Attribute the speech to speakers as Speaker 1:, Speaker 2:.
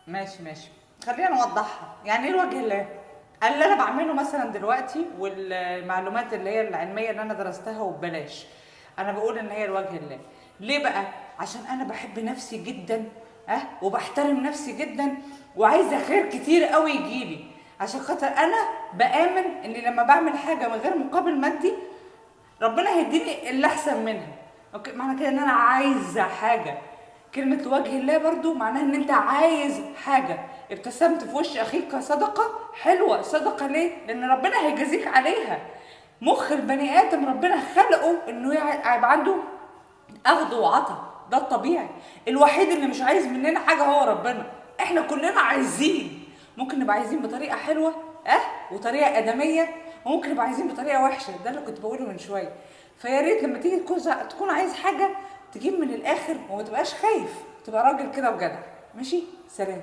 Speaker 1: ماشي ماشي، خلينا نوضحها. يعني ايه الوجه الله؟ اللي انا بعمله مثلا دلوقتي والمعلومات اللي هي العلمية اللي انا درستها وببلاش، انا بقول ان هي الوجه الله. ليه بقى؟ عشان انا بحب نفسي جدا، اه، وبحترم نفسي جدا، وعايزه خير كتير قوي يجيلي، عشان خاطر انا بامن ان لما بعمل حاجة من غير مقابل مادي ربنا هيديني اللي احسن منها. okay، معنى كده ان انا عايزه حاجة. كلمة لوجه الله برضو معناها ان انت عايز حاجة. ابتسمت في وش اخيك صدقة، حلوة. صدقة ليه؟ لان ربنا هيجازيك عليها. مخ البني ادم ربنا خلقه انه يبقى عنده اخذ وعطا، ده الطبيعي. الوحيد اللي مش عايز مننا حاجة هو ربنا. احنا كلنا عايزين، ممكن نبقى عايزين بطريقة حلوة وطريقة آدمية، وممكن نبقى عايزين بطريقة وحشة. ده اللي كنت بقوله من شوية. فيا ريت لما تيجي تكون عايز حاجة تجيب من الآخر وما تبقاش خايف، تبقى راجل كده وجدع. ماشي، سلام.